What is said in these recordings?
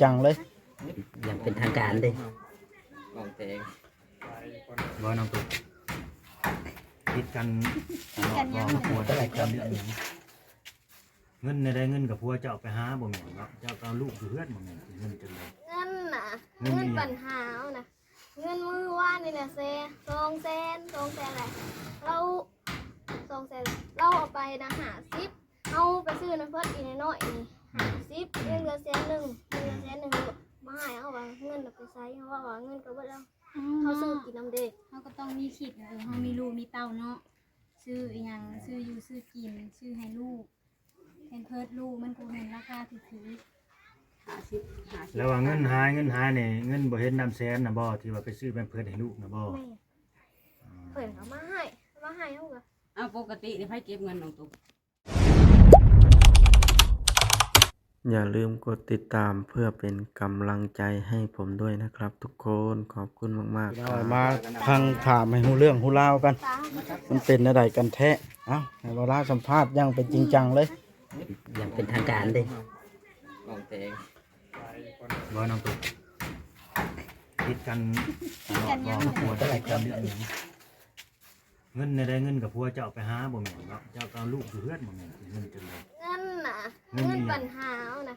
ຈັງເລີຍ ຢ່າງເປັນທາງການເດ້ ຂອງແທ້ ບໍ່ ນ້ອງຕຸກ ຜິດກັນ ຜິດກັນຫຍັງ ບໍ່ ບໍ່ໄດ້ກັນເລື່ອງຫຍັງ ເງິນແນວໃດ ເງິນກັບຜົວເຈົ້າໄປຫາບໍ່ແມ່ນເນາະ ເຈົ້າກໍເອົາລູກຢູ່ເຮືອນບໍ່ແມ່ນ ເງິນຈັ່ງໃດ ເງິນນະ ເງິນ ເງິນບັນຫາເຮົານະ ເງິນມື້ວານນີ້ນະແສນ ສອງແສນ ສອງແສນແຫຼະ ລາວ ສອງແສນ ລາວເອົາໄປນະຫ້າສິບ ເຮົາໄປຊື້ນ້ຳເພິ່ນອີກໜ້ອຍໆນີ້ ຫ້າສິບ ຍັງເຫຼືອແສນໜຶ່ງ ຍັງເຫຼືອແສນໜຶ່ງ ມາໃຫ້ເຮົາວ່າເງິນນະໄປໃສ ເຮົາເວົ້າວ່າເງິນກໍເບິດແລ້ວ ເຮົາຊື້ກິນນຳເດ້ ເຮົາກໍຕ້ອງມີຄິດ ເອີ ເຮົາມີລູກມີເຕົ້າເນາະ ຊື້ອີ່ຫຍັງ ຊື້ຢູ່ຊື້ກິນ ຊື້ໃຫ້ລູກ ແພມເພິດລູກມັນກໍແມ່ນລາຄາຖືກໆ ຫ້າສິບ ຫ້າສິບ ແລ້ວວ່າເງິນຫາຍ ເງິນຫາຍນີ້ ເງິນບໍ່ເຫັນນຳແສນນະບໍ່ ທີ່ວ່າໄປຊື້ແພມເພິດໃຫ້ລູກນະບໍ່ ແມ່ນ ເພິ່ນເອົາມາໃຫ້ ເອົາມາໃຫ້ເຮົາກໍ ອ້າວ ປົກກະຕິນີ້ໃຜເກັບເງິນນ້ອງຕຸກ? ຢ່າລືມກົດຕິດຕາມເພື່ອເປັນກຳລັງໃຈໃຫ້ຜົມດ້ວຍນະຄັບທຸກຄົນ ຂອບຄຸນມາກໆ ພີ່ນ້ອງ ມາຟັງຖາມໃຫ້ຮູ້ເລື່ອງຮູ້ລາວກັນ ມັນເປັນແນວໃດກັນແທ້ ເອົ້າ ໃຫ້ເວົ້າລາວສຳພາດຢ່າງເປັນຈິງຈັງເລີຍ ຢ່າງເປັນທາງການເດ້ ຂອງແທ້ ບໍ່ ນ້ອງຕຸກ ຜິດກັນຫຍັງ ບໍ່ ບໍ່ໄດ້ກັນເລື່ອງຫຍັງ ເງິນແນວໃດ ເງິນກັບຜົວເຈົ້າໄປຫາບໍ່ແມ່ນເນາະ ເຈົ້າກໍເອົາລູກຢູ່ເຮືອນບໍ່ແມ່ນ ເງິນຈັ່ງໃດ ເງິນນະ ເງິນບັນຫາເຮົານະ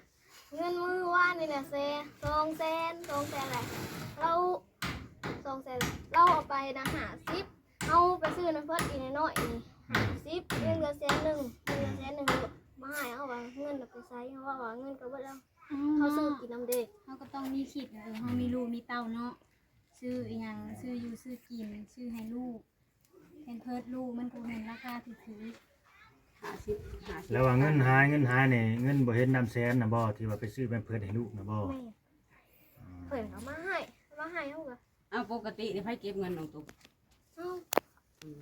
ເງິນມື້ວານນີ້ນະແສນ ສອງແສນ ສອງແສນແຫຼະ ລາວ ສອງແສນ ລາວເອົາໄປນະຫ້າສິບ ເຮົາໄປຊື້ນ້ຳເພິ່ນອີກໜ້ອຍໆນີ້ ຫ້າສິບ ຍັງເຫຼືອແສນໜຶ່ງ ຍັງເຫຼືອແສນໜຶ່ງ ມາໃຫ້ເຮົາວ່າເງິນນະໄປໃສ ເຮົາເວົ້າວ່າເງິນກໍເບິດແລ້ວ ເຮົາຊື້ກິນນຳເດ້ ເຮົາກໍຕ້ອງມີຄິດ ເອີ ເຮົາມີລູກມີເຕົ້າເນາະ ຊື້ອີ່ຫຍັງ ຊື້ຢູ່ຊື້ກິນ ຊື້ໃຫ້ລູກ ແພມເພິດລູກມັນກໍແມ່ນລາຄາຖືກໆ ຫ້າສິບ ຫ້າສິບ ແລ້ວວ່າເງິນຫາຍ ເງິນຫາຍນີ້ ເງິນບໍ່ເຫັນນຳແສນນະບໍ່ ທີ່ວ່າໄປຊື້ແພມເພິດໃຫ້ລູກນະບໍ່ ແມ່ນ ເພິ່ນເອົາມາໃຫ້ ເອົາມາໃຫ້ເຮົາກໍ ອ້າວ ປົກກະຕິນີ້ໃຜເກັບເງິນນ້ອງຕຸກ? ເຮົາ ອືມ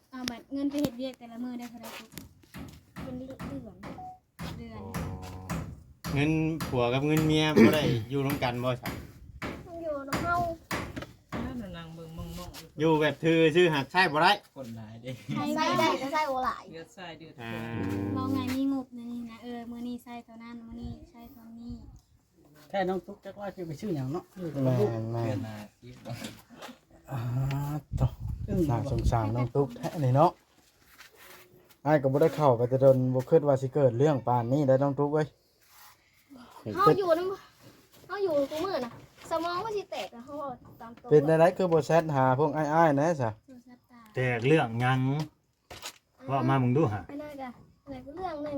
ເອົາບັດເງິນໄປເຮັດວຽກແຕ່ລະມື້ໄດ້ເທົ່າໃດຕຸກ? ເປັນເດືອນ ເດືອນ ອໍ ເງິນຜົວກັບເງິນເມຍບໍ່ໄດ້ຢູ່ນຳກັນບໍ່ຊະ? ມັນຢູ່ນຳເຮົາ ນັ້ນນະ ນັ່ງເບິ່ງມອງໆຢູ່ ຢູ່ແບບຖືຊື່ໆ ຫາກໃຊ້ບໍ່ໄດ້ ຄົນຫຼາຍເດ້ ໃຊ້ໄດ້ກໍໃຊ້ບໍ່ຫຼາຍ ເດືອດຊາຍເດືອດ ອ່າ ເວົ້າງ່າຍມີງົບໃນນີ້ນະ ເອີ ມື້ນີ້ໃຊ້ເທົ່ານັ້ນ ມື້ນີ້ໃຊ້ເທົ່ານີ້ ແທ້ນ້ອງຕຸກຈັກວ່າຊິໄປຊື້ຫຍັງເນາະ ຢູ່ກັບລູກ ແມ່ນໆ ເດືອນລະສິບ ອ່າ ໂທ້ ອືມ ໜ້າສົງສານນ້ອງຕຸກແທ້ນີ້ເນາະ ອ້າຍກໍບໍ່ໄດ້ເຂົ້າໄປແຕ່ດົນ ບໍ່ຄິດວ່າຊິເກີດເລື່ອງປານນີ້ໄດ໋ນ້ອງຕຸກເອີຍ ເຮົາຢູ່ນຳ ເຮົາຢູ່ຄູ່ມື້ນະ ສະໝອງມັນຊິແຕກ ເຮົາເວົ້າຕາມຕົງ ເປັນແນວໃດຄືບໍ່ແຊັດຫາພວກອ້າຍໆແດ່ຊະ ແຕກເລື່ອງຫຍັງ? ເວົ້າມາເບິ່ງດູຫາ ອັນນັ້ນກະ ອັນນັ້ນກະເລື່ອງໜຶ່ງ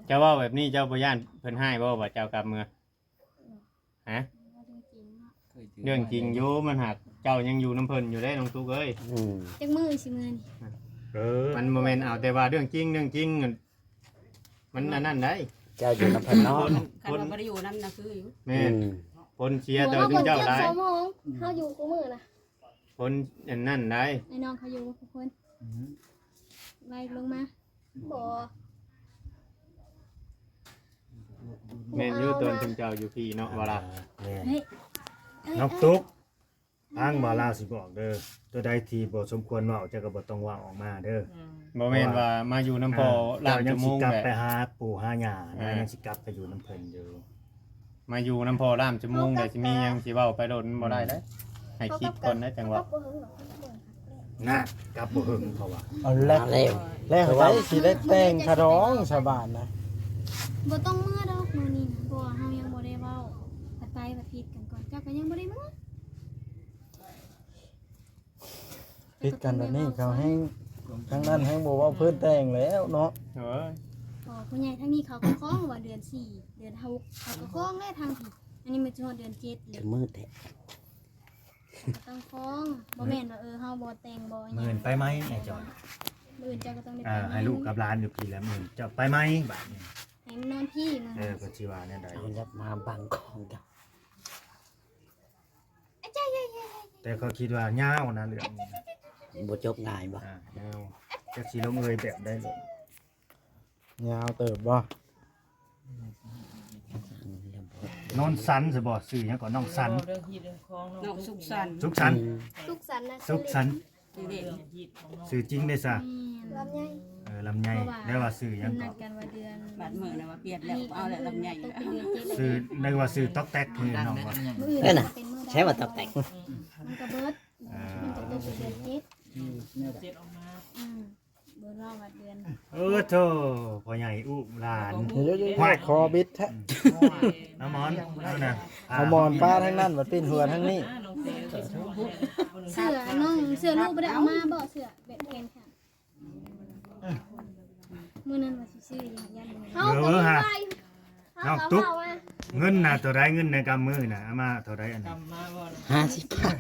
ເຈົ້າເວົ້າແບບນີ້ເຈົ້າບໍ່ຢ້ານເພິ່ນຮ້າຍບໍ່ ວ່າເຈົ້າກັບເມືອ? ຮະ? ເລື່ອງຈິງຢູ່ ມັນຫາກເຈົ້າຍັງຢູ່ນຳເພິ່ນຢູ່ເດ້ນ້ອງຕຸກເອີຍ ອືມ ຈັກມື້ຊິເມືອນີ້ ເອີ ມັນບໍ່ແມ່ນເອົາແຕ່ວ່າເລື່ອງຈິງ ເລື່ອງຈິງ ມັນອັນນັ້ນໄດ໋ ເຈົ້າຢູ່ນຳເພິ່ນເນາະ ຄົນ ຄັນວ່າບໍ່ໄດ້ຢູ່ນຳນະຄືຢູ່ ແມ່ນ ອືມ ຜົນເສຍຕໍ່ຊຸມເຈົ້າຫຼາຍ ເຮົາຢູ່ຄູ່ມື້ນະ ຄົນອັນນັ້ນໄດ໋ ໄອ້ນ້ອງເຂົາຢູ່ບໍ່ທຸກຄົນ ອືມ ໄລ່ລົງມາ ບໍ່ ແມ່ນຢູ່ ຕອນຊຸມເຈົ້າຢູ່ພີ້ເນາະ ເອີ ວ່າລະ ແມ່ນ ເຮີ້ຍ ນ້ອງຕຸກ ຟັງບ່າວລາວຊິບອກເດີ ຕົວໃດທີ່ບໍ່ສົມຄວນເວົ້າ ເຈົ້າກໍບໍ່ຕ້ອງເວົ້າອອກມາເດີ ອືມ ບໍ່ແມ່ນວ່າມາຢູ່ນຳພໍ່ລ້ານຊົ່ວໂມງ ເຈົ້າຍັງຊິກັບໄປຫາປູ່ຫາຍ່າ ເອີ ຍັງຊິກັບໄປຢູ່ນຳເພິ່ນຢູ່ ມາຢູ່ນຳພໍ່ລ້ານຊົ່ວໂມງ ແລ້ວຊິມີຫຍັງຊິເວົ້າໄປໂລດ ມັນບໍ່ໄດ້ເດ້ ໃຫ້ຄິດກ່ອນນະຈັ່ງເວົ້າ ນະ ກັບບໍ່ເຫິງເຂົາວ່າ ເອົາແລ້ວ ແລ້ວ ແລ້ວໃຜຊິໄດ້ແຕ່ງຂະດອງຊາວບ້ານນະ ບໍ່ຕ້ອງເມືອດອກມື້ນີ້ນະ ເພາະວ່າເຮົາຍັງບໍ່ໄດ້ເວົ້າ ພັດໄປພັດຜິດກັນກ່ອນ ເຈົ້າກໍຍັງບໍ່ໄດ້ເມືອ ຜິດກັນແບບນີ້ເຂົາແຮງ ທາງນັ້ນແຮງບໍ່ເວົ້າເພິ່ນແຕ່ງແລ້ວເນາະ ເອີຍ ພໍ່ຜູ້ໃຫຍ່ທາງນີ້ເຂົາກໍຄອງວ່າເດືອນສີ່ ເດືອນຫົກ ເຂົາກໍຄອງແລ້ວທາງພີ້ ອັນນີ້ມັນຈະຮອດເດືອນເຈັດແລ້ວ ຄືມືດແທ້ ຕ້ອງຟ້ອງ ບໍ່ແມ່ນວ່າ ເອີ ເຮົາບໍ່ແຕ່ງບໍ່ຫຍັງ ມື້ອື່ນໄປໄໝອ້າຍຈອຍ ມື້ອື່ນເຈົ້າກໍຕ້ອງໄດ້ໄປ ອ່າ ໃຫ້ລູກກັບຫຼານຢູ່ພີ້ແລ້ວ ມື້ອື່ນເຈົ້າໄປໄໝບາດນີ້ ໃຫ້ມັນນອນພີ້ມື້ ເອີ ເພິ່ນຊິວ່າແນວໃດ ເພິ່ນຢາກມາບັງຂອງເຈົ້າ ແຕ່ຂ້ອຍຄິດວ່າຍາວນະເລື່ອງນີ້ນະ ບໍ່ຈົບງ່າຍບໍ່ ອ່າ ຍາວ ຈັກຊິລົງເອີຍແບບໃດໂລດ ຍາວເຕີບບໍ່ ນອນສັນຊະບໍ່ ຊື່ຫຍັງກໍນ້ອງສັນ ນ້ອງສຸກສັນ ສຸກສັນ ສຸກສັນນະ ສຸກສັນ ຊື່ເລກ ຊື່ຈິງເດ້ຊະ? ລຳໄຍ ເອີ ລຳໄຍ ແລ້ວວ່າຊື່ຫຍັງເກາະ? ບາດມື້ນະວ່າປ່ຽນແລ້ວ ເອົາແລ້ວລຳໄຍ ຊື່ ນຶກວ່າຊື່ຕອກແຕັກຄືນ້ອງວ່າ ເອີນະ ໃຊ້ວ່າຕອກແຕັກ ມັນກໍເບິດ ເອີ ມັນກໍຕົກເດືອນເຈັດ ອືມ ບໍ່ຮອດເດືອນ ເອີ ໂທ້ ພໍ່ໃຫຍ່ອຸຫຼານ ໂອ້ຍ ຂໍບິດແທ້ ອືມ ນ້ຳມອນ ເອົານະ ເອົາໝອນປາທາງນັ້ນ ບັດປິ່ນຫົວທາງນີ້ ເສື້ອນ້ອງ ເສື້ອລູກບໍ່ໄດ້ເອົາມາບໍ່? ເສື້ອແບບແຂນຂາດ ມື້ນັ້ນວ່າຊິຊື້ ຢ້ານບໍ່ມີ ເອີ ເອີ ເອົາ ນ້ອງຕຸກ ເອົາເອົາ ເງິນນະ ເທົ່າໃດ ເງິນໃນກຳມືນະ ເອົາມາເທົ່າໃດອັນນັ້ນ? ຫ້າສິບບາດ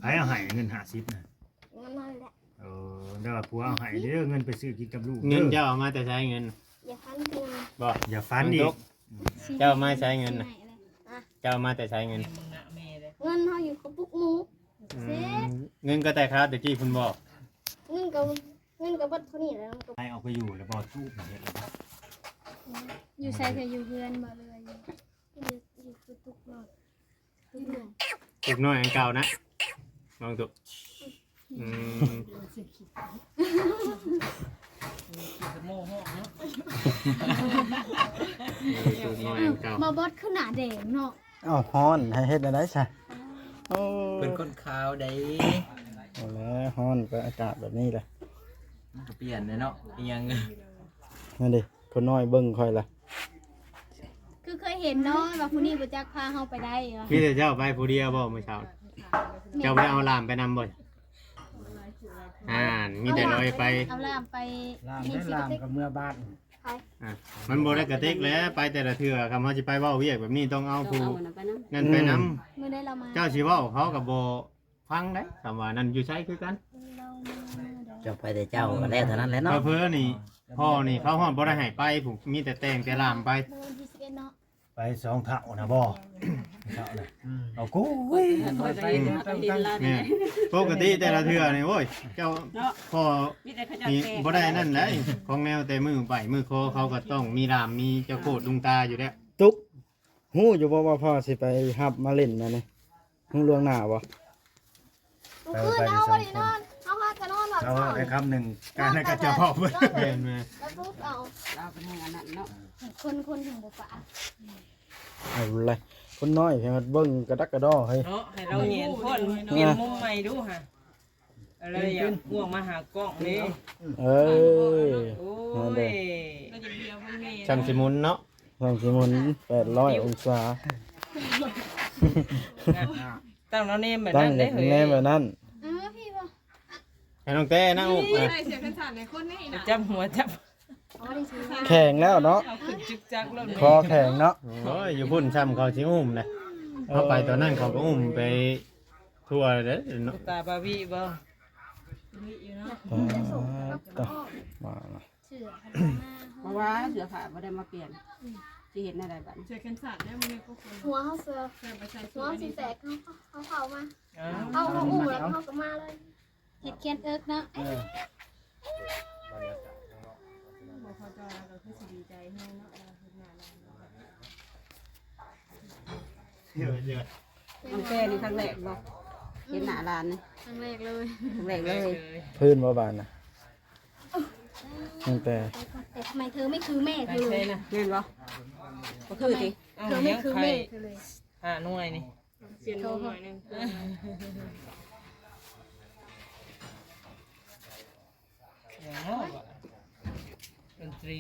ໃຜເອົາໃຫ້ເງິນຫ້າສິບນະ? ເງິນນັ້ນແຫຼະ ເອີ ແຕ່ວ່າຜົວເອົາໃຫ້ເດີ້ ເງິນໄປຊື້ກິນກັບລູກ ເງິນເຈົ້າເອົາມາແຕ່ໃສເງິນ? ຢ່າຝັນເຖິງ ບໍ່ ຢ່າຝັນອີກ ເຈົ້າເອົາມາໃສເງິນນະ? ອ່ະ ເຈົ້າເອົາມາແຕ່ໃສເງິນ? ເງິນເຮົາຢູ່ກະປຸກໝູ ອືມ ເງິນກໍແຕ່ຄາວແຕ່ກີ້ພຸ້ນບໍ່? ເງິນກໍ ເງິນກໍເບິດເທົ່ານີ້ແຫຼະ ໃຫ້ອອກໄປຢູ່ແລ້ວບໍ່? ຈູບເຮັດແລ້ວບໍ່? ຢູ່ໃສ? ເຈົ້າຢູ່ເຮືອນບໍ່ ຫຼືວ່າຢູ່ ຢູ່ ຢູ່ຕຸກນ້ອຍ? ຕຸກນ້ອຍ ຕຸກນ້ອຍອັນເກົ່ານະ ນ້ອງຕຸກ ອືມ ຕຸກນ້ອຍອັນເກົ່າ ມາບອດຄືໜ້າແດງເນາະ ເອົ້າ ຮ້ອນ ໃຫ້ເຮັດແນວໃດຊະ? ໂອ້ ເປັນຄົນຂາວໃດ ເອົາແຫຼະ ຮ້ອນກໍອາກາດແບບນີ້ແຫຼະ ມັນກໍປ່ຽນແຫຼະເນາະ ອີ່ຫຍັງ ນັ້ນເດ້ ຄົນນ້ອຍເບິ່ງຂ້ອຍລະ ຄືເຄີຍເຫັນເນາະ ວ່າຜູ້ນີ້ບໍ່ຈັກພາເຮົາໄປໄດ້ວ່າ ມີແຕ່ເຈົ້າໄປຜູ້ດຽວບໍ່ມື້ເຊົ້າ? ແມ່ນ ເຈົ້າບໍ່ໄດ້ເອົາຫຼານໄປນຳບໍ່? ອ່ານ ມີແຕ່ລອຍໄປ ເອົາຫຼານໄປ ຫຼານໄດ້ຫຼານກໍເມືອບ້ານ ອ່າ ມັນບໍ່ໄດ້ກະຕິກແຫຼະ ໄປແຕ່ລະເທື່ອ ຄຳເຮົາຊິໄປເວົ້າວຽກແບບນີ້ ຕ້ອງເອົາຜູ້ນັ້ນໄປນຳ ອືມ ມື້ໃດລາວມາ ເຈົ້າຊິເວົ້າເຂົາກໍບໍ່ ຟັງໄດ໋ ຄຳວ່ານັ້ນຢູ່ໃສຄືກັນ ເຈົ້າໄປແຕ່ເຊົ້າກໍແລ້ວເທົ່ານັ້ນແຫຼະເນາະ ເຜີໆນີ້ ພໍ່ນີ້ເຂົາຮອດບໍ່ໄດ້ໃຫ້ໄປພຸ້ນ ມີແຕ່ແຕ່ງແຕ່ລາມໄປ ມື້ວັນທີສິບເອັດເນາະ ໄປສອງເທົ່ານະບໍ່? ເທົ່ານະ ອືມ ເອົາກູ້ຍ ແມ່ນ ປົກກະຕິແຕ່ລະເທື່ອນີ້ ໂອ້ຍ ເຈົ້າ ເນາະ ພໍ່ ມີແຕ່ເຂົາເຈົ້າ ນີ້ ແຕ່ງ ບໍ່ໄດ້ນັ້ນໃດ໋ ຂອງແນວແຕ່ມື້ໄປມື້ຂໍ ເຂົາກໍຕ້ອງມີລາມ ມີເຈົ້າໂຄດລຸງຕາຢູ່ແລ້ວ ຕຸກ ຮູ້ຢູ່ບໍ່ວ່າພໍ່ຊິໄປຮັບມາຫຼິ້ນອັນນີ້? ຮູ້ລ່ວງໜ້າບໍ່? ມື້ຄືນເຮົາບໍ່ໄດ້ນອນ ເຮົາພາກັນນອນວັນເສົາ ເຮົາໄດ້ຄຳໜຶ່ງ ການໃນກະຈອກ ແມ່ນໆ ແລ້ວປຸກເອົາ ລາວເປັນຫຍັງອັນນັ້ນເນາະ ຄົນ ຄົນຫຍັງບໍ່ປາກ ເອົາເລີຍ ຄົນນ້ອຍເພິ່ນເບິ່ງກະດັກກະດໍ້ເຮີ້ຍ ເນາະ ໃຫ້ລາວແຫງນ ເຫັນມຸມໃໝ່ດູຫາ ເອົາເລີຍ ຢ່າພວກມາຫາກ້ອງເດ້ ເອີ ໂອ້ຍ ຊ່ຳຊິໝຸນເນາະ ຊ່ຳຊິໝຸນ ແປດຮ້ອຍອົງສາ ຕັ້ງແນວແນມແບບນັ້ນເດ້ ຕັ້ງແນມແບບນັ້ນ ເອີ ພີ່ບໍ່ ໃຫ້ນ້ອງແຕ້ນະ ອຸ້ມ ໃສ່ເສື້ອກັນສັ່ນໃຫ້ຄົນນີ້ນະ ຈັບຫົວຈັບ ແຂງແລ້ວເນາະ ເອົາຂຶ້ນຈຶກຈັກໂລດ ຄໍແຂງເນາະ ໂອ້ຍ ຢູ່ພຸ້ນຊ່ຳເຂົາຊິຫຸ້ມນະ ເອີ ເຮົາໄປຕອນນັ້ນເຂົາກໍອຸ້ມໄປ ທົ່ວເດ້ເນາະ ຕາບາວີບໍ່ ບາວີຢູ່ເນາະ ປາດໂທ້ ວ່ານະ ເສື້ອ ເພາະວ່າເສື້ອຜ້າບໍ່ໄດ້ມາປ່ຽນ ຊິເຮັດແນວໃດບັດນີ້ ເສື້ອແຂນສັ້ນແລ້ວມື້ນີ້ກໍຄົນ ຫົວເຮົາເສື້ອ ເສື້ອໄປໃສ່ ຫົວເຮົາຊິແຕກ ເຮົາ ເຮົາເຂົ້າມາ ເອົາ ເຮົາ ເຮົາອຸ້ມແລ້ວເຮົາກໍມາເລີຍ ເຮັດແຂນເອິກເນາະ ເອີ ບໍ່ພໍຈອຍແລ້ວກໍຄືຊິດີໃຈແຮງເນາະ ວ່າເຮັດງານແລ້ວ ຕັ້ງແຕ່ນີ້ຄັ້ງແລກບໍ່ ເຫັນໜ້າຫຼານນີ້ ຄັ້ງແລກເລີຍ ຄັ້ງແລກເລີຍ ພື້ນບໍ່ບາດນະ ຕັ້ງແຕ່ แต่ทำไมเธอไม่คือแม่เธอเลย แม่นบ่ บ่คือติ เธอไม่คือแม่เธอเลย ห้าหน่วยนี่ เปลี่ยนหน่วยหนึ่ง ดนตรี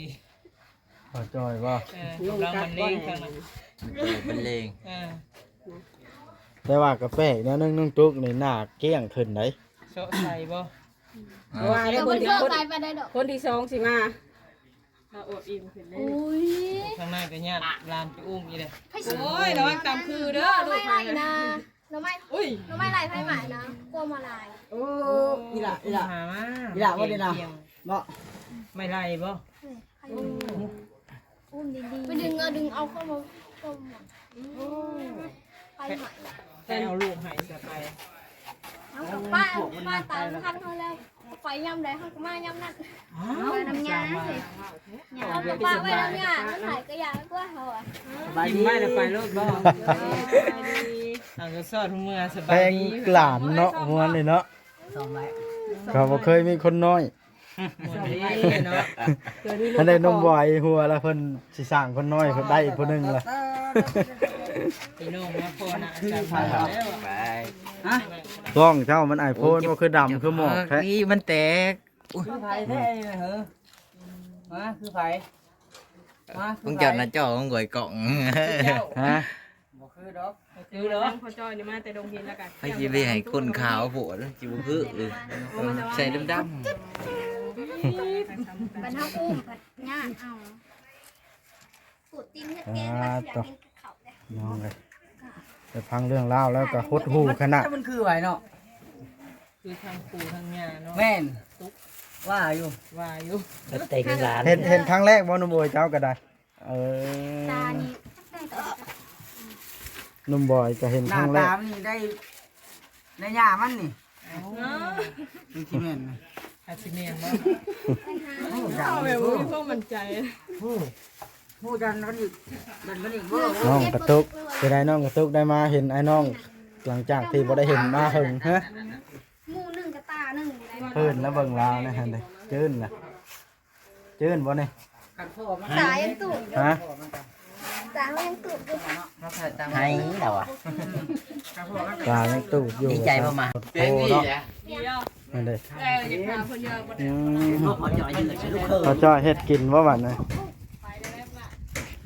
ບໍ່ຈ່ອຍບໍ່ ເອີ ກຳລັງບັນເລງ ເອີ ບັນເລງ ເອີ ແຕ່ວ່າກໍແປກແນວໜຶ່ງ ນ້ອງຕຸກນີ້ໜ້າກ້ຽງຂຶ້ນໄດ໋ ເຊາະໃສ່ບໍ່ ບໍ່ວ່າເດ້ ຄົນທີ່ ຄົນທີ່ສອງຊິມາ ເຮົາອວບອີ່ມຂຶ້ນເດ້ ໂອ້ຍ ທາງໜ້າກໍຍາດຫຼານໄປອຸ້ມອີກເດ້ ໂອ້ຍ ລະວັງຕຳຄືເດີ ລູກ ໄມ້ນະ ໜໍ່ໄມ້ ອຸ້ຍ ໜໍ່ໄມ້ໄລ່ໄຟໄໝ້ນະ ກວມມາຫຼາຍ ໂອ້ ອີ່ຫຼ້າ ອີ່ຫຼ້າ ຫາມາ ອີ່ຫຼ້າບໍ່ໄດ້ນະ ເກັ່ງໆ ເນາະ ໄມ້ໄລ່ບໍ່ ເອີ ໄຟໄໝ້ ອຸ້ມດີໆ ໄປດຶງເອົາ ດຶງເອົາເຂົ້າມາ ເຂົ້າມາ ໂອ້ ໄຟໄໝ້ ໃຜເອົາລູກໃຫ້ສະໄປ ເຮົາກໍປ້າ ປ້າຕາຍບໍ່ທັນເຮົາແລ້ວ ໄປຍາມໃດເຮົາກໍມາຍາມນັ້ນ ອ້າວ ໄປນຳຍາເດ້ ຍາ ເຮົາກໍປ້າໄວ້ນຳຍາ ມັນຫາຍກະຢາກວ່າເຮົາອະ ສະບາຍດີ ກິນໄວ້ແລ້ວໄປໂລດບໍ່ ສະບາຍດີ ເອົາກໍສອດເມືອ ສະບາຍດີ ແພງຫຼານເນາະ ມ່ວນເລີຍເນາະ ສອມໄວ້ ເຂົາບໍ່ເຄີຍມີຄົນນ້ອຍ. ເນາະ ອັນໃດໜຸ່ມບອຍຫົວລະ ເພິ່ນຊິສ້າງຄົນນ້ອຍ ເພິ່ນໄດ້ອີກຜູ້ໜຶ່ງລະ. ພີ່ນ້ອງມາພໍນະ ອາຈານ ໄປ ຮະ ກ້ອງເຈົ້າມັນ iPhone ບໍ່ຄືດຳຄືໝອກແທ້ ນີ້ມັນແຕກ. ອຸ້ຍ ຄືໃຜແທ້ເຮີ ມາ ຄືໃຜ ມາ ຂອງເຈົ້ານະ ເຈົ້າຂອງຂ້ອຍກ້ອງ ຮະ ບໍ່ຄືດອກ ບໍ່ຄືດອກ. ພໍ່ຈ້ອຍນີ້ມາແຕ່ດົງຫີນແລ້ວກະ ໃຜຊິໄປໃຫ້ຄົນຂາວໂພດ ຊິບໍ່ຄື ໃສ່ດຳໆ. ບັນເຮົາອຸ້ມພັດຍາກເອົາ ປູດຕີນເຮັດແກງ ອ່າ ບັດຢາກກິນກັບເຂົ້າເດ້ ນ້ອງເອີຍ ໄດ້ຟັງເລື່ອງລາວແລ້ວກໍຫົດຫູ່ຂະໜາດ. ມັນຄືໄຫວເນາະ ຄືທັງປູທັງຍ່າເນາະ. ແມ່ນ ຕຸກ ວ່າຢູ່ ວ່າຢູ່ ເຮັດ ເຫັນ ເຫັນຄັ້ງແລກບໍ່ໜຸ່ມໂອຍ ເຈົ້າກໍໄດ້? ເອີ ຕານີ້ຈັກໄດ້ຕາ ໜຸ່ມບອຍກໍເຫັນຄັ້ງແລກ. ໜ້າຕາມັນນີ້ໄດ້ ໄດ້ຍ່າມັນນີ້ ເອົ້າ ຄືຊິແມ່ນນະ ອາດຊິແມ່ນບໍ່? ໂອ້ ເອົາແບບບໍ່ມີຄວາມໝັ້ນໃຈ ໂອ້ ຮູ້ຈັກກັນອີກ ເປັນກັນອີກບໍ່? ນ້ອງກະຕຸກ ເສຍດາຍນ້ອງກະຕຸກໄດ້ມາເຫັນອ້າຍນ້ອງ ຫຼັງຈາກທີ່ບໍ່ໄດ້ເຫັນມາເຫິງ. ຮະ ໝູ່ໜຶ່ງກະຕາໜຶ່ງ ເພິ່ນລະເບິ່ງລາວນະ ຫັ້ນເດ້ ຈືນລະ ຈືນບໍ່ນີ້? ຕາຍັງຕູດຢູ່ ຮະ ຕາຍັງຕູດຢູ່ ໃຫ້ລະວະ ຕາຍັງຕູດຢູ່. ດີໃຈບໍ່ມາ ໂອ້ເນາະ ນັ້ນເດ້ ອືມ ພໍ່ຈ້ອຍເຮັດກິນບໍ່ບັດນີ້?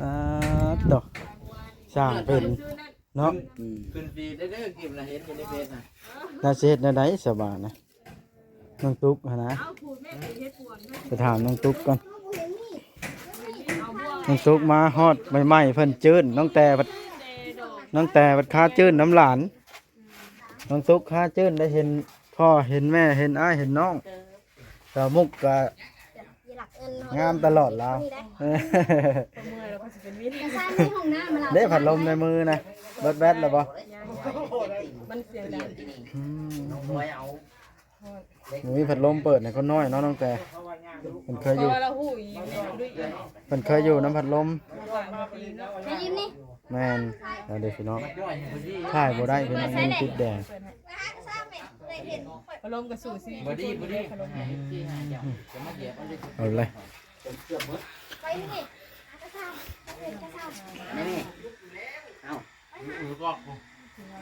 ອ່າ ໂຕ ຊ່າງເປັນເນາະ ອືມ ຂຶ້ນຟີດເດີ ຄລິບລະເຫັນຢູ່ໃນເຟສນະ. ລະຊິເຮັດແນວໃດສະບາດນະ ນ້ອງຕຸກຫັ້ນນະ ໄປຖາມນ້ອງຕຸກກ່ອນ. ນ້ອງຕຸກມາຮອດໃໝ່ໆ ເພິ່ນຈືນ ນ້ອງແຕ່ ນ້ອງແຕ່ພັດຄາຈືນນຳຫຼານ. ນ້ອງຕຸກຄາຈືນໄດ້ເຫັນພໍ່ເຫັນແມ່ ເຫັນອ້າຍເຫັນນ້ອງ. ສາວມຸກກະງາມຕະຫຼອດລາວ ເມື່ອຍແລ້ວກໍຊິເປັນວິນ. ເດ້ ພັດລົມໃນມືນະ ເບິດແບດແລ້ວບໍ່? ມັນສຽງດັງ ອືມ ບໍ່ມີພັດລົມເປີດໃຫ້ຄົນນ້ອຍເນາະ ນ້ອງແຕ່ ເພິ່ນເຄີຍຢູ່ ເພິ່ນເຄີຍຢູ່ນຳພັດລົມ. ໄດ້ຍິນນີ້ ແມ່ນ ເອົາເດີພີ່ນ້ອງ ຖ່າຍບໍ່ໄດ້ພີ່ນ້ອງ ຍັງຕິດແດງ. ອາລົມກໍສູ້ຊີວິດ ບໍ່ດີ ບໍ່ດີ ອາລົມ ອືມ ເອົາເລີຍ ໄປນີ້ ອາກະຊາ ໄປເຮັດກະຊາ ນີ້ ເອົາ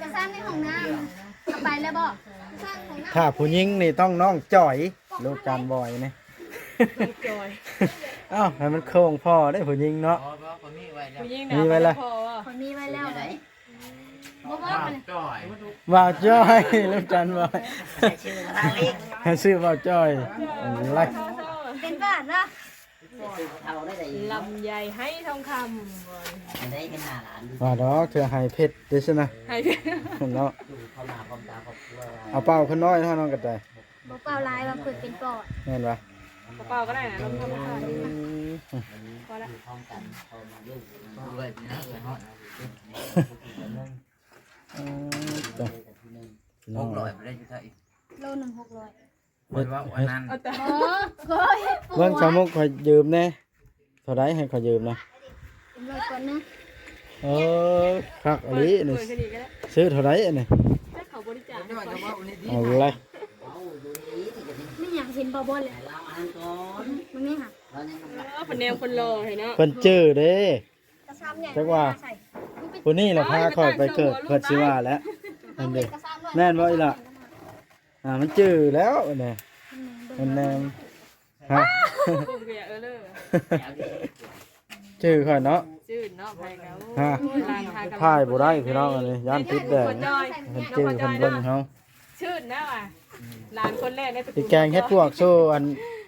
ກະຊາໃນຫ້ອງນ້ຳ ເອົາໄປແລ້ວບໍ່? ກະຊາໃນຫ້ອງນ້ຳ ຖ້າຜູ້ຍິງນີ້ຕ້ອງນ້ອງຈອຍ ລູກຈານບອຍນີ້ ນ້ອງຈອຍ. ເອົ້າ ໃຫ້ມັນໂຄ້ງພໍເດ້ຜູ້ຍິງເນາະ ຜູ້ຍິງນະ ມີໄວ້ແລ້ວ ພໍບໍ່? ຂ້ອຍມີໄວ້ແລ້ວ ບໍ່ບອກມັນ ບ່າວຈ້ອຍ ລູກຈັນບ່າວ ໃຫ້ຊື່ວ່າທາງເລກ ໃຫ້ຊື່ບ່າວຈ້ອຍ ເປັນບ້ານເນາະ ລຳໄຍໄຮທອງຄຳ ບໍ່ໄດ້ເປັນຫ້າລ້ານ ວ່າດອກ ເທື່ອໄຮເພັດເດ້ຊັ້ນນະ ໄຮເພັດເນາະ ເອົາເປົ່າຂຶ້ນນ້ອຍເນາະ ນ້ອງກະແຕ ບໍ່ເປົ່າຫຼາຍວ່າເພິ່ນເປັນປອດ ແມ່ນບໍ່? ບໍ່ເປົ່າກໍໄດ້ນະ ລົມທຳມະຊາດ ອືມ ພໍລະ ອືມ ເອີ ເຈົ້າ ຫົກຮ້ອຍບໍ່ໄດ້ຢູ່ໄທ ໂລໜຶ່ງຫົກຮ້ອຍ ເພິ່ນເວົ້າອັນນັ້ນ ເບິ່ງສາວມຸກຂ້ອຍຢືມແດ່ ເທົ່າໃດໃຫ້ຂ້ອຍຢືມນະ ເອີ ຄັກອີ່ຫຼີນີ້ ຊື້ເທົ່າໃດອັນນີ້ ເອົາເລີຍ ມີຫຍັງເຫັນບໍ່ບໍ່ແຫຼະ ເບິ່ງນີ້ຫາ ເອີ ເພິ່ນແນມຄົນຫຼໍ່ໃຫ້ເນາະ ເພິ່ນຈື່ເດ້ ຈັກວ່າຜູ້ນີ້ລະພາຂ້ອຍໄປເກີດ ເພິ່ນຊິວ່າແຫຼະ ແມ່ນບໍ່ອີ່ຫຼ້າ? ອ່າ ມັນຈື່ແລ້ວນີ້ ມັນແນມ ຮະ ຈື່ຂ້ອຍເນາະ ຈື່ເນາະ ໄປກໍ ຮະ ຖ່າຍບໍ່ໄດ້ພີ່ນ້ອງ ອັນນີ້ຢ້ານຕິດແດງ ເພິ່ນຈື່ ເພິ່ນເບິ່ງເຮົາ ຊື່ນນະວ່າ ຫຼານຄົນແລກໃນຕະກູນ ຊິແກງເຫັດປວກສູ່ອັນ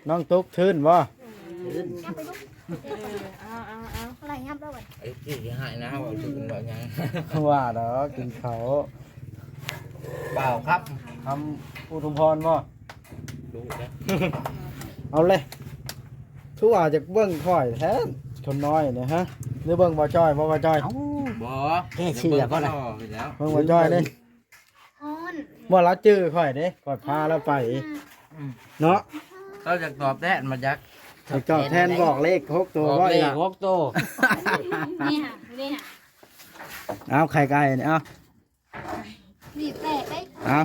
ນ້ອງຕຸກ ຊື່ນບໍ່? ເອີ ເອົາ ເອົາ ເອົາ ໄລ່ຫຍັບແລ້ວບັດ ໄອ້ທີ່ຊິໃຫ້ນະ ເວົ້າຊື່ນເວົ້າຫຍັງ ວ່າດອກ ກິນເຂົ້າ ບ່າວຄຳ ຄຳອຸທຸມພອນບໍ່? ເອົາເລີຍ ຄືວ່າຈະເບິ່ງຂ້ອຍແທ້ ຄົນນ້ອຍນີ້ ຮະ ຫຼືເບິ່ງບ່າວຈ້ອຍບໍ່ ບ່າວຈ້ອຍ? ເອົ້າ ບໍ່ ແກ້ເສື້ອບໍ່ລະ ເບິ່ງບ່າວຈ້ອຍເດ້ ຮ້ອນ ບໍ່ລະຈື່ຂ້ອຍເດ້ ຂ້ອຍພາລາວໄປ ອືມ ເນາະ ລາວຢາກຕອບແທນ ມາຢາກ ຢາກຕອບແທນ ບອກເລກຫົກໂຕ ບອກເລກຫົກໂຕ ນີ້ຫະ ນີ້ຫະ ເອົາ ໄຂ່ໄກ່ນີ້ ເອົາ ນີ້ແຕກເດ້ ເອົາ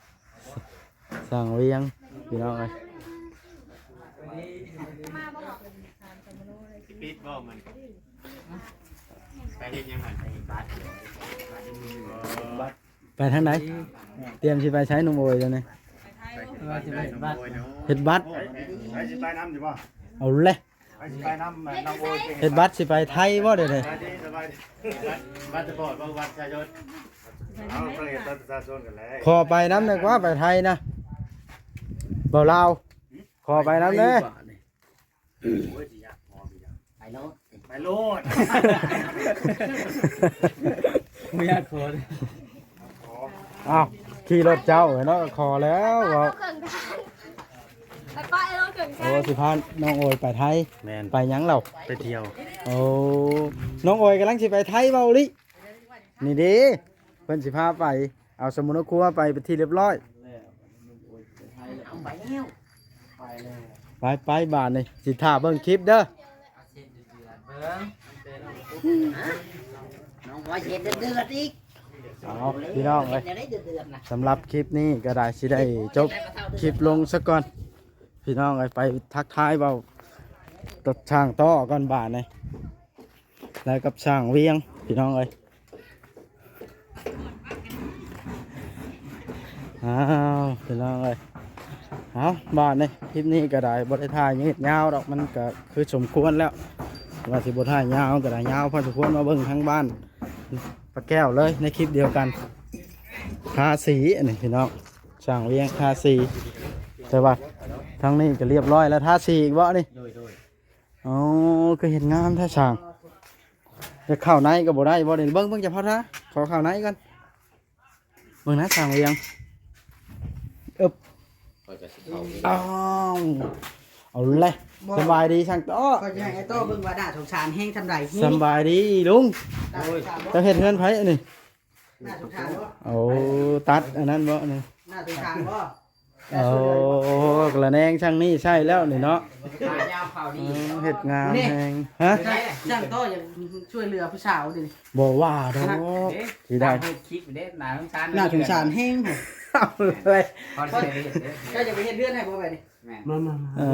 ສ້າງວຽງ ພີ່ນ້ອງເອີຍ. ປິດບໍ່ມັນ? ໄປເຮັດຫຍັງຫັ້ນ? ໄປເຮັດບັດ ໄປທາງໃດ? ຕຽມຊິໄປໃສນ້ອງໂອຍດຽວນີ້? ວ່າຊິໄປເຮັດບັດ ເຮັດບັດ. ໂອ້ຍ ໃຜຊິໄປນຳຢູ່ບໍ່? ເອົາແຫຼະ ໃຜຊິໄປນຳນ້ອງໂອຍ. ເຮັດບັດຊິໄປໄທບໍ່ດຽວນີ້? ສະບາຍດີ ສະບາຍດີ. ບັດ ບັດສະປອດບໍ່? ບັດປະຊາຊົນ. ເອົາ ໄປເຮັດບັດປະຊາຊົນກັນແຫຼະ. ຂໍໄປນຳແດ່ກວ່າ ໄປໄທນະ ເວົ້າລາວ. ຂໍໄປນຳແດ່. ໂອ້ຍ ຊິຍາກພໍ ຊິຍາກ ໄປໂລດ ໄປໂລດ. ບໍ່ຢາກຂໍ. ອ້າວ ຂີ່ລົດເຈົ້າເນາະ ຂໍແລ້ວເວົ້າ. ໄປປ້າຍເອົາເຄື່ອງ ໂອ້ ຊິພານ້ອງໂອຍໄປໄທ. ແມ່ນ ໄປຫຍັງລາວ? ໄປທ່ຽວ. ໂອ້ ນ້ອງໂອຍກຳລັງຊິໄປໄທເວົ້າອີ່ຫຼີ. ນີ້ເດ້ ເພິ່ນຊິພາໄປ ເອົາສະໝຸນເອົາຄົວໄປເປັນທີ່ລຽບຮ້ອຍ. ໄປແລ້ວ ໄປແລ້ວ ໄປ ໄປບາດນີ້ ຊິຖ້າເບິ່ງຄລິບເດີ. ນ້ອງໂອຍເຮັດເດືອດໆອີກ. ເອົາ ພີ່ນ້ອງເອີຍ ເຮັດແນວໃດເດືອດໆນະ. ສຳລັບຄລິບນີ້ກໍໄດ້ ຊິໄດ້ຈົບຄລິບລົງຊະກ່ອນ ພີ່ນ້ອງເອີຍ. ໄປທັກທາຍເວົ້າກັບຊ່າງຕໍ່ກ່ອນບາດນີ້ ແລະກັບຊ່າງວຽງ ພີ່ນ້ອງເອີຍ. ອ້າວ ພີ່ນ້ອງເອີຍ ເອົາ ບາດນີ້ຄລິບນີ້ກໍໄດ້ ບໍ່ໄດ້ຖ່າຍຍືດຍາວດອກ ມັນກໍຄືສົມຄວນແລ້ວ. ວ່າຊິບໍ່ຖ່າຍຍາວກໍໄດ້ຍາວພໍສົມຄວນ. ມາເບິ່ງທາງບ້ານປ້າແກ້ວເລີຍໃນຄລິບດຽວກັນ ທາສີ ອັນນີ້ພີ່ນ້ອງ ຊ່າງວຽງທາສີ. ແຕ່ວ່າທາງນີ້ກໍລຽບຮ້ອຍແລ້ວ ທາສີອີກບໍ່ນີ້? ໂດຍ ໂດຍ. ອໍ ຄືເຮັດງາມແທ້ຊ່າງ. ຈະເຂົ້າໃນກໍບໍ່ໄດ້ບໍ່? ເບິ່ງ ເບິ່ງຈະພາທາ ຂໍເຂົ້າໃນກ່ອນ. ເບິ່ງນະຊ່າງວຽງ ອຶບ ຂ້ອຍກໍຊິເຂົ້າ ອ້າວ ເອົາແຫຼະ. ບໍ່ ສະບາຍດີຊ່າງໂຕ້. ຂ້ອຍຈະໃຫ້ອ້າຍໂຕ້ເບິ່ງວ່າໜ້າສົງສານແຮງສ່ຳໃດ. ສະບາຍດີລຸງ. ໂອ້ຍ ເຈົ້າເຮັດເຮືອນໃຜອັນນີ້? ໜ້າສົງສານບໍ່? ໂອ້ ຕັດອັນນັ້ນບໍ່ນີ້? ໜ້າສົງສານບໍ່? ໂອ້ ກະລະແນງຊ່າງນີ້ໃຊ້ແລ້ວນີ້ເນາະ. ຂາຍາວເຂົ້ານີ້ ເອີ ເຮັດງາມແຮງ. ຮະ? ຊ່າງໂຕ້ຢາກຊ່ວຍເຫຼືອຜູ້ສາວນີ້. ບໍ່ວ່າດອກ ເດ້ ຊິໄດ້ ເຮັດຄລິບເດ້. ໜ້າສົງສານ ໜ້າສົງສານແຮງ. ເອົາເລີຍ ເຈົ້າຢາກໄປເຮັດເຮືອນໃຫ້ບໍ່ແບບນີ້? ແມ່ນ ມາໆໆ ເອີ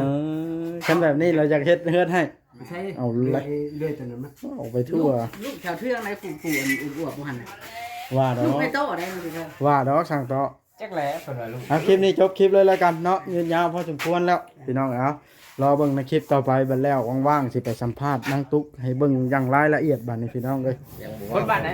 ຄັນແບບນີ້ລາວຢາກເຮັດເຮືອນໃຫ້. ໃຊ່ ເອົາເລີຍ ເລື່ອຍຕອນນັ້ນມາ ອອກໄປທົ່ວ. ລູກ ລູກແຖວເທື່ອງໃນຜູ້ ຜູ້ອັນອວບໆ ບໍ່ຫັ້ນນະ. ວ່າດອກ ລູກແມ່ໂຕ້ໄດ໋ ວ່າດອກຊ່າງໂຕ້. ຈັກແຫຼະເພິ່ນວ່າລູກ. ເອົາ ຄລິບນີ້ຈົບຄລິບເລີຍແລ້ວກັນເນາະ ຍືດຍາວພໍສົມຄວນແລ້ວ ພີ່ນ້ອງເອີຍ. ເອົາ ລໍເບິ່ງໃນຄລິບຕໍ່ໄປບັດແລ້ວ ວ່າງໆ ຊິໄປສຳພາດນາງຕຸກໃຫ້ເບິ່ງຢ່າງລາຍລະອຽດບັດນີ້ ພີ່ນ້ອງເອີຍ. ຄົນບ້ານໃດ?